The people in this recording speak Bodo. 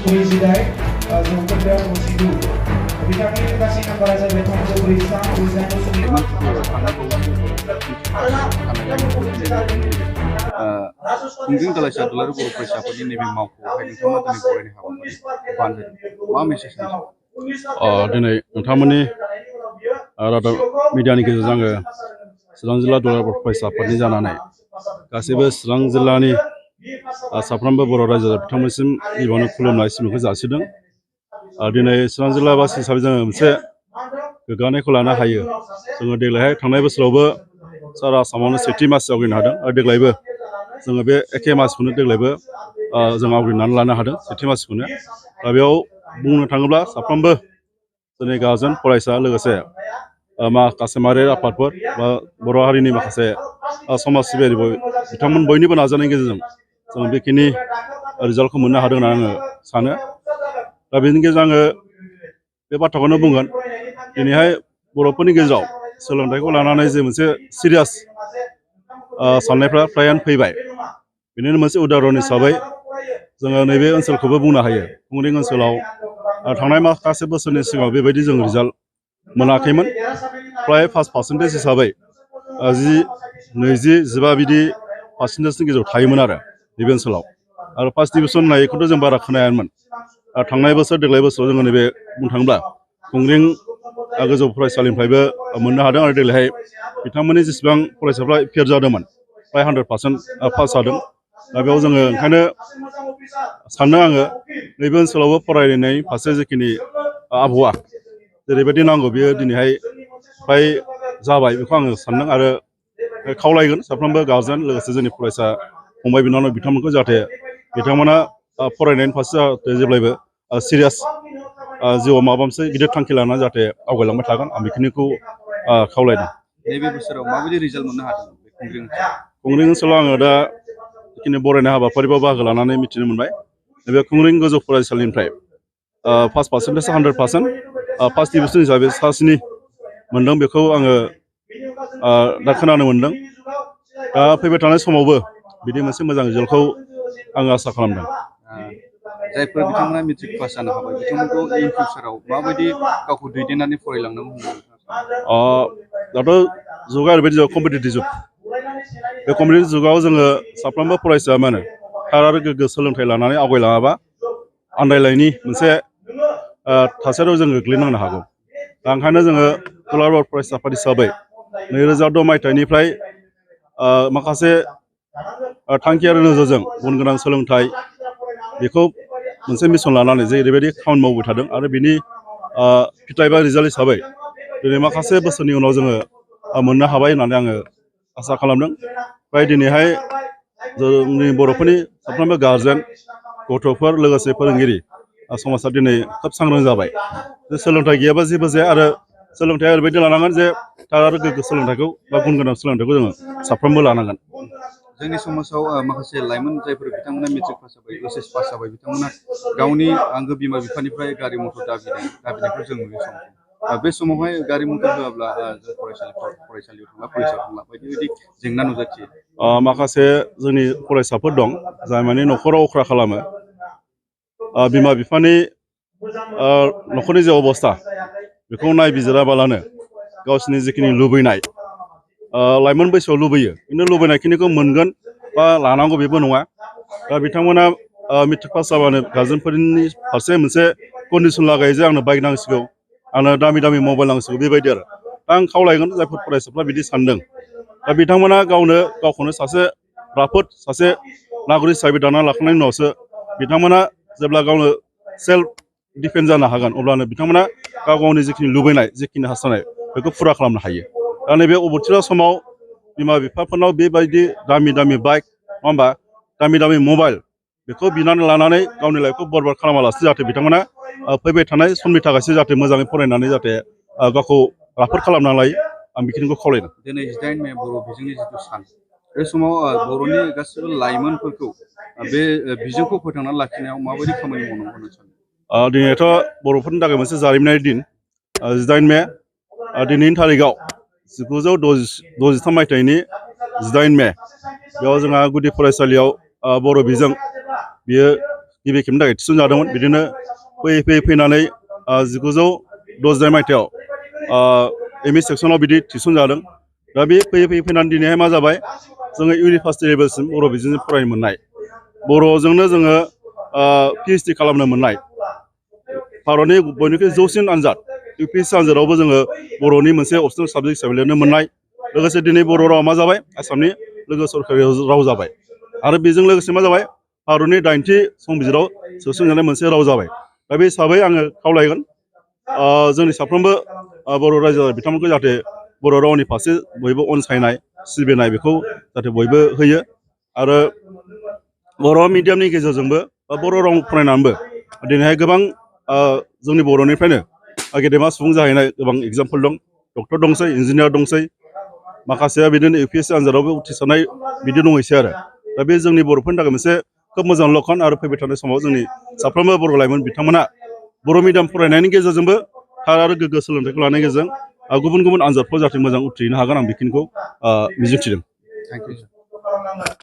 Publicidade, o campeão conseguiu. Bitangannya dikasihkan pada saya beton berisa, tulisan semua. Mungkin kalau saya dulu guru persiapan ini memang mau hari itu mah tadi boleh nih bandar. मा मेसेज दिनै नोंथांमोननि रादाब मिडियानि गेजेरजों आङो चिरां जिल्ला दुलाराय बर' फरायसा आफादनि जानानै गासैबो चिरां जिल्लानि साफ्रोमबो बर' रायजो बिथांमोनसिम गिबियावनो खुलुमनाय सिबिनायखौ जासिदों। दिनै चिरां जिल्लाबासि हिसाबै जोङो मोनसे गोग्गानायखौ लानो हायो। जोङो देग्लायहाय थांनाय बोसोरावबो सारा आसामावनो सेथि मासि आवग्रिनो हादों आरो देग्लायबो जोङो बे एखे मासिखौनो देग्लायबो जों आवग्रिनानै लानो हादों सेथि मासिखौनो। दा बेयाव बुंनो थाङोब्ला साफ्रोमबो जोंनि गारजेन फरायसा लोगोसे माखासे माहारियारि आफादफोर बा बर' हारिनि माखासे समाज सिबियारि बिथांमोन बयनिबो नाजानायनि गेजेरजों जों बेखिनि रिजाल्टखौ मोननो हादों होनना आङो सानो। दा बेनि गेजेरजों आङो बे बाथ्राखौनो बुंगोन दिनैहाय बर'फोरनि गेजेराव सोलोंथाइखौ लानानै जे मोनसे सिरियास साननायफ्रा फ्रायानो फैबाय। बेनिनो मोनसे उदाहरन हिसाबै जोङो नैबे ओनसोलखौबो बुंनो हायो। खुंग्रिं ओनसोलाव थांनाय माखासे बोसोरनि सिगाङाव बेबायदि जों रिजाल्ट मोनाखैमोन। फ्राय 5% हिसाबै 20-25 बिदि पार्सेन्टेजनि गेजेराव थायोमोन आरो नैबे ओनसोलाव। आरो फार्स्ट डिभिजन होननायखौथ' जों बारा खोनायामोन। थांनाय बोसोर देग्लाय बोसोराव जोङो नैबे बुंनो थाङोब्ला खुंग्रिं गोजौ फरायसालिनिफ्रायबो मोननो हादों आरो देग्लायहाय बिथांमोननि जेसेबां फरायसाफ्रा फेल जादोंमोन फ्राय 100% पास जादों। दा बेयाव जोङो ओंखायनो सानो आङो नैबे ओनसोलावबो फरायनायनि फारसे जिखिनि आबहावा जेरैबायदि नांगौ बियो दिनैहाय फ्राय जाबाय बेखौ आङो सानदों आरो खावलायगोन साफ्रोमबो गारजेन लोगोसे जोंनि फरायसा फंबाय बिनानाव बिथांमोनखौ जाहाथे बिथांमोना फरायनायनि फारसे जाहाथे जेब्लायबो सिरियास जिउआव माबा मोनसे गिदिर थांखि लानानै जाहाथे आवगायलांबाय थागोन आं बेखिनिखौ खावलायदों। नैबे बोसोराव माबायदि रिजाल्ट मोननो हादों खुंग्रिं ओनसोलाव आङो दा जिखिनि बरायनाय हाबाफारियाव बाहागो लानानै मिथिनो मोनबाय नैबे खुंग्रिं गोजौ फरायसालिनिफ्राय 5% 100% फार्स्ट डिभिजन हिसाबै सा 7 मोनदों बेखौ आङो दा खोनानो मोनदों। दा फैबाय थानाय समावबो बिदि मोनसे मोजां रिजाल्टखौ आङो आसा खालामदों। जायफोर बिथांमोना मेट्रिक पास जानो हाबाय बिथांमोनखौ इन फिउचाराव माबायदि गावखौ दैदेननानै फरायलांनांगौ दाथ' जुगा ओरैबायदि जुग कम्पिटिटिभ जुग। बे कम्पिटिटिभ जुगाव जोङो साफ्रोमबो फरायसाया मा होनो थार आरो गोग्गो सोलोंथाइ लानानै आवगायलाङाबा आन्दायलायनि मोनसे थासारियाव जों गोग्लैनांनो हागौ। दा ओंखायनो जोङो दुलाराय बर' फरायसा आफाद हिसाबै 2006 मायथाइनिफ्राय माखासे थांखि आरो नोजोरजों गुन गोनां सोलोंथाइ बेखौ मोनसे मिशन लानानै जेरैबायदि खामानि मावबाय थादों आरो बिनि फिथाइ बा रिजाल्ट हिसाबै दिनै माखासे बोसोरनि उनाव जोङो मोननो हाबाय होननानै आङो आसा खालामदों। फ्राय दिनैहाय जोंनि बर'फोरनि साफ्रोमबो गारजेन गथ'फोर लोगोसे फोरोंगिरि समाजा दिनै खोब सांग्रां जाबाय जे सोलोंथाइ गैयाबा जेबो जाया आरो सोलोंथाइया ओरैबायदि लानांगोन जे थार आरो गोग्गो सोलोंथाइखौ बा गुन गोनां सोलोंथाइखौ जोङो साफ्रोमबो लानांगोन। जोंनि समाजाव माखासे लाइमोन जायफोर बिथांमोना मेट्रिक पास जाबाय ओइचएस पास जाबाय बिथांमोना गावनि आंगो बिमा बिफानिफ्राय गारि मटर दाबिनायखौ जों नुयो सम बे समावहाय गारि मटर होआब्ला जों फरायसालियाव थांला बायदि बायदि जेंना नुजाथियो। माखासे जोंनि फरायसाफोर दं जाय माने न'खराव अख्रा खालामो। बिमा बिफानि न'खरनि जे अबस्था बेखौ नायबिजिराबालानो गावसिनि जिखिनि लुबैनाय लाइमोन बैसोआव लुबैयो खिन्थु लुबैनायखिनिखौ मोनगोन बा लानांगौ बेबो नङा। दा बिथांमोना मेट्रिक पास जाबानो गार्जेनफोरनि फारसे मोनसे कन्डिसन लागायो जे आंनो बाइक नांसिगौ आंनो दामि दामि मबाइल नांसिगौ बेबायदि आरो। दा आं खावलायगोन जायफोर फरायसाफ्रा बिदि सानदों दा बिथांमोना गावखौनो सासे राफोद सासे नागरिक हिसाबै दाना लाखांनायनि उनावसो बिथांमोना जेब्ला गावनो सेल्फ डिफेन्स जानो हागोन अब्लानो बिथांमोना गाव गावनि जिखिनि लुबैनाय जिखिनि हास्थायनाय बेखौ फुरा खालामनो हायो दा नैबे अबथिरा समाव बिमा बिफाफोरनाव बेबायदि दामि दामि बाइक नङा होमबा दामि दामि मबाइल बेखौ बिनानै लानानै गावनि लाइफखौ बरबाद खालामालासे जाहाथे बिथांमोना फैबाय थानाय समनि थाखायसो जाहाथे मोजाङै फरायनानै जाहाथे गावखौ राफोद खालामना लायो आं बेखिनिखौ खावलायदों दिनै 18 मे बर' बिजोंनि जिथु सान बे समाव बर'नि गासिबो लाइमोनफोरखौ बे बिजोंखौ फोथांनानै लाखिनायाव माबायदि खामानि मावनांगौ होनना सानो दिनैथ' बर'फोरनि थाखाय मोनसे जारिमिनारि दिन 18 मे दिनैनि थारिखआव 1963 मायथाइनि 18 मे बेयाव जोंहा गुदि फरायसालियाव बर' बिजों बियो गिबि खेबनि थाखाय थिसनजादोंमोन बिदिनो फैयै फैयै फैनानै 1968 मायथाइयाव एम इ सेक्सनाव बिदि थिसनजादों दा बे फैयै फैयै फैनानै दिनैहाय मा जाबाय जोङो इउनिभार्सिटि लेभेलसिम बर' बिजोंजों फरायनो मोननाय बर'जोंनो जोङो PhD खालामनो मोननाय भारतनि बयनिख्रुइ जौसिन आनजाद UPSC आनजादावबो जोङो बर'नि मोनसे अपसनेल साबजेक्ट हिसाबै लिरनो मोननाय लोगोसे दिनै बर' रावा मा जाबाय आसामनि लोगो सरकारि राव जाबाय आरो बेजों लोगोसे मा जाबाय भारतनि 80थि संबिजिराव सोसनजानाय मोनसे राव जाबाय दा बे हिसाबै आङो खावलायगोन जोंनि साफ्रोमबो बर' रायजो बिथांमोनखौ जाहाथे बर' रावनि फारसे बयबो अनसायनाय सिबिनाय बेखौ जाहाथे बयबो होयो आरो बर' मिडियामनि गेजेरजोंबो बर' राव फरायनानैबो दिनैहाय गोबां जोंनि बर'निफ्रायनो गेदेमा सुबुं जाहैनाय गोबां एग्जामपोल दं डक्टर दंसै इन्जिनियार दंसै माखासेया बिदिनो UPSC आनजादावबो उथ्रिसारनाय बिदि दंहैसै आरो दा बे जोंनि बर'फोरनि थाखाय मोनसे खोब मोजां लक्षन आरो फैबाय थानाय समाव जोंनि साफ्रोमबो बर' लाइमोन बिथांमोना बर' मिडियाम फरायनायनि गेजेरजोंबो थार आरो गोग्गो सोलोंथाइखौ लानायनि गेजेरजों गुबुन गुबुन आनजादफ्राव जाहाथे मोजां उथ्रिनो हागोन आं बेखिनिखौ मिजिंथिदों थेंक इउ